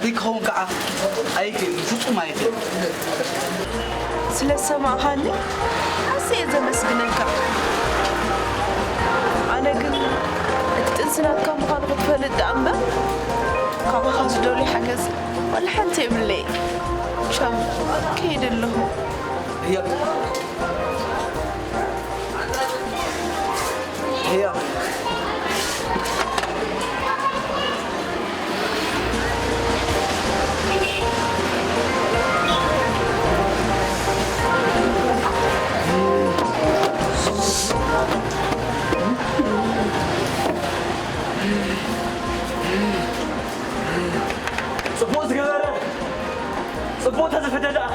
ዘይክኸውን ከዓ ኣይክእልን፣ ፍጹም ኣይክእልን። ስለ ዝሰማዕኻኒ ኣዝየ እየ ዘመስግነካ። ኣነ ግን እቲ ጥንሲ ናትካ ምዃኑ ክትፈልጥ ደኣ እምበር፣ ካባኻ ዝደልዮ ሓገዝ ዋላ ሓንቲ የብለይ። ሻም፣ ከይደ ኣለኹ። ህያብ። ህያብ። ጽቡቕ ዝገበረ፣ ጽቡቕ ተዘፈደ ደኣ።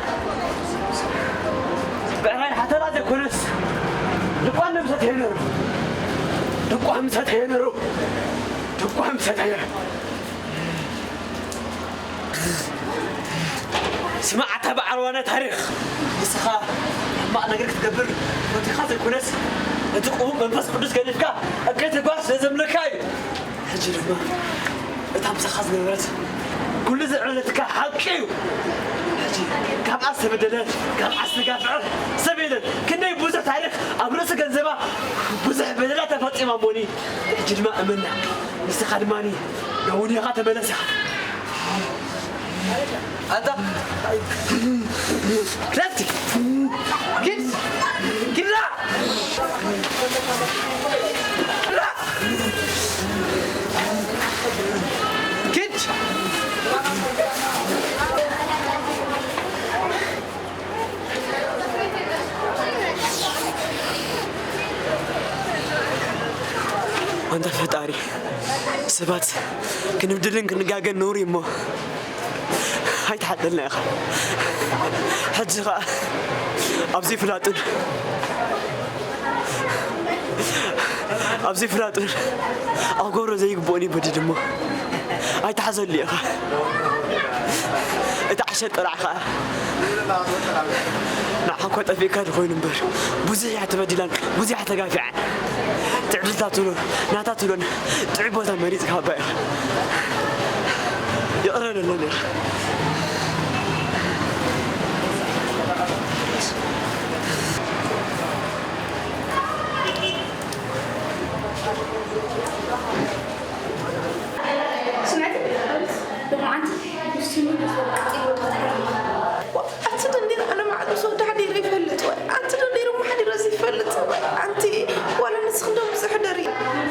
ብዕራይ ሓተላ ዘይኮነስ፣ ድቋ ምሰተየ ነሩ። ድቋ ምሰተየ ነሩ። ድቋ ምሰተየ። ስማዕ፣ ኣታ በዓል ዋና ታሪኽ፣ ንስኻ ሕማቕ ነገር ክትገብር ፈቲኻ ዘይኮነስ፣ ነቲ ቅቡእ መንፈስ ቅዱስ ገዲፍካ እከይ ተጓዝ ስለ ዘምለካ እዩ። ሕጂ ድማ እታ ምሳኻ ዝነበረት ኩሉ ዘዕለለትካ ሓቂ እዩ። ሕጂ ካብኣ ዝተበደለ፣ ካብኣ ዝተጋፍዐ ሰብ የለን። ክንደይ ብዙሕ ታሪኽ ኣብ ርእሲ ገንዘባ ብዙሕ በደላ ተፈጺማ እሞኒ። ሕጂ ድማ እመና፣ ንስኻ ድማ ናብ ወንዮኻ ተመለስ ኢኻ። ኣታ ክላፍቲ ኪድ ኪድራ ኪድ ኣንታ ፈጣሪ፣ ሰባት ክንብድልን ክንጋገን ነውሪ እሞ ኣይትሓደልና ኢኻ። ሕጂ ኸኣ ኣብዚ ፍላጡን ኣብዚ ፍላጡን ኣብ ገብሮ ዘይግብኦን ይበድል እሞ ኣይትሓዘሉ ኢኻ። እቲ ዓሸል ጥራሕ ኸኣ ንዓኻ እኳ ጠፊእካ ድኾይኑ እምበር፣ ብዙሕ እያ ተበዲላን፣ ብዙሕ እያ ተጋፊዓን። ትዕድልታ ትብሎን፣ ናታ ትብሎን፣ ጥዑይ ቦታ መሪጽካ እባ ኢኻ። ይቕረ በለኒ ኢኻ። ስምዕቲ፣ ሎማዓንቲ ምስ ትምሉ ቀጺሉ ወዲ ሓዲሩ። ኣቲ ደንዴር ኣነ መዓት ምስ ወዲ ሓዲሩ ይፈልጥ ወይ? ኣቲ ደንዴር እሞ ሓዲሩ ዝፈልጥ ወይ? ኣንቲ ዋላ ንስኺ እንዶ ብዙሕ ሕደሪ።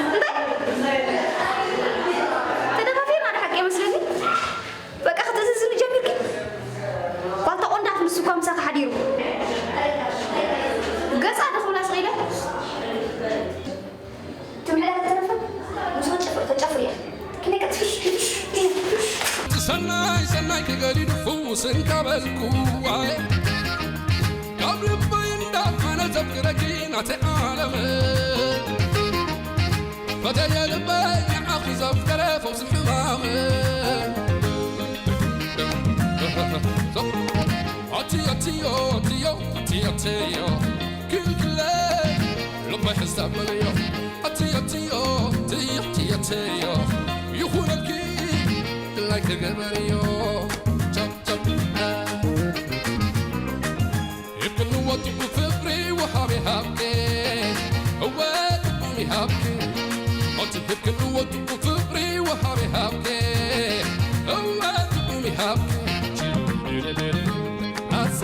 እንታይ? ተደፋፊርና ዶ ሓቂ ይመስለኒ? በቃ ክትእዝዝኒ ጀሚርኪ? ጓልታ ቆንዳፍ ንሱ እኳ ምሳኺ ሓዲሩ። ገጻ ዶ ክብላ ስቕ ኢለ? ትምሕላ ተረፈ፣ ምስኡ ጨፍር፣ ተጨፍር እያ። ክንደይ ቀጥፍሽ፣ ፍሽ፣ ፍሽ፣ ፍሽ። ሰናይ ሰናይ ክገዲዱ ፍውስ እንካበልኩ፣ ኣየ። ካብ ልበይ እንዳፈነ ዘፍቅረኪ ናተይ ዓለም። ፈተየ ልበይ ንዓኺ ዘፍቀረ ፈውሲ ሕማም። ኣቲ ኣትዮ ኣትዮ ኣቲ ኣትዮ ክልክለ ልበይ ሕሳብ መለዮ። ኣቲ ኣትዮ ኣቲ ኣትዮ ኣትዮ ይኹነልኪ ድላይ ክገበርዮ። ቻፕ ቻፕ። ይብክን ወጥቁ ፍቅሪ ወሃቢ ሃብቴ እወ ጥቁሚ ሃብቴ። ኣቲ ይብክን ወጥቁ ፍቅሪ ወሃቢ ሃብቴ እወ ጥቁሚ ሃብቴ። ኣሰ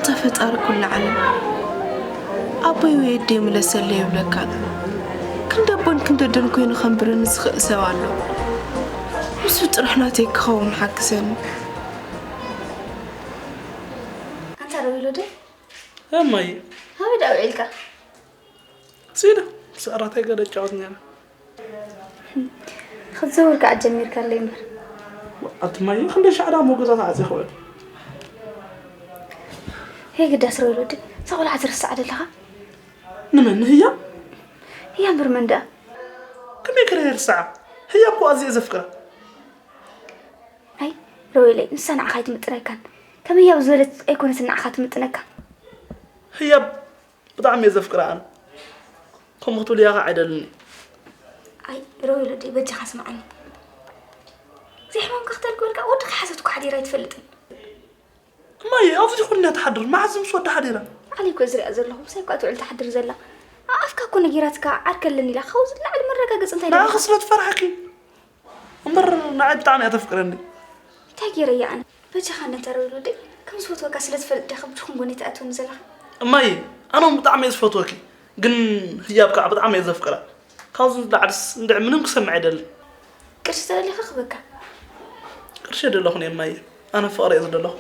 ኣንታ ፈጣሪ ኩሉ ዓለም፣ ኣቦይ ወይ ኣደይ ምለሰለይ ይብለካ ኣሎ። ክንዲ ኣቦን ክንዲ ኣደን ኮይኑ ከንብረኒ ዝኽእል ሰብ ኣሎ። ንሱ ጥራሕ ናተይ ክኸውን ሓግዘኒ። ኣንታ ሮቤል ወደይ፣ እማዬ። ኣበይ ደኣ ውዒልካ? ስኢነ ምስ ዕራተይ ገለ እጫወት ነይረ። ክትዘውር ከኣ ጀሚርካለይ እምበር። ኣቲ እማዬ፣ ክንደይ ሻዕ ደኣ እሞ ገዛ ተዓጽየ ክውዕል? የግዳስ ሮቤል ወደይ፣ እዛ ቆልዓ ትርስዓ ደለኻ? ንመን? ንህያብ? ህያብ እምበር መን ደኣ? ከመይ ገይረ ይርስዓ? ህያብ እኮ ኣዝየ ዘፍቅራ። ኣይ ሮቤለይ፣ ንሳ ንዓኻ ኣይትምጥነካን። ከም ህያብ ዝበለት ኣይኮነትን ንዓኻ ትምጥነካ። ህያብ ብጣዕሚ እየ ዘፍቅራ ኣነ። ከምኡ ክትብልያ ኸዓ ኣይደልን እየ። ኣይ ሮቤል ወደይ፣ በጃኻ ስምዓኒ። ዘይሕማምካ ክተልክበልካ ወድኻ ሓሰት እኮ ሓዲራ ኣይትፈልጥን። እማዬ፣ ኣብዚ ኹልና ትሓድር፣ መዓዝ ምስ ወዳ ሓዲራ? ዓሊ እኮ ዝሪኣ ዘለኹ፣ ምሳይ እኮ ትውዕል ትሓድር ዘላ። ኣፍካ እኮ ነጊራትካ፣ ዓርከ ኣለኒ ኢላ፣ ካብኡ ዝለዓል መረጋገጺ እንታይ ደሊኻ? ንዓኺ ስለ ትፈርሓኪ እምበር፣ ንዓይ ብጣዕሚ እያ ተፍቅረኒ። እንታይ ገይረ እያ ኣነ? በጃኻ እንደ ተረውል ወደይ፣ ከም ዝፈትወካ ስለ ትፈልጥ ዲኻ ብድኹም ጎኒ ትኣትወኒ ዘለኻ? እማዬ፣ ኣነ እውን ብጣዕሚ እየ ዝፈትወኪ፣ ግን ህያብ ከዓ ብጣዕሚ እየ ዘፍቅራ። ካብዚ ንላዕልስ እንድዒ ምንም ክሰምዕ ኣይደልን። ቅርሺ ተደሊኻ ክህበካ? ቅርሺ የደለኹን እየ እማዬ፣ ኣነ ፍቕሪ እየ ዝደለኹ።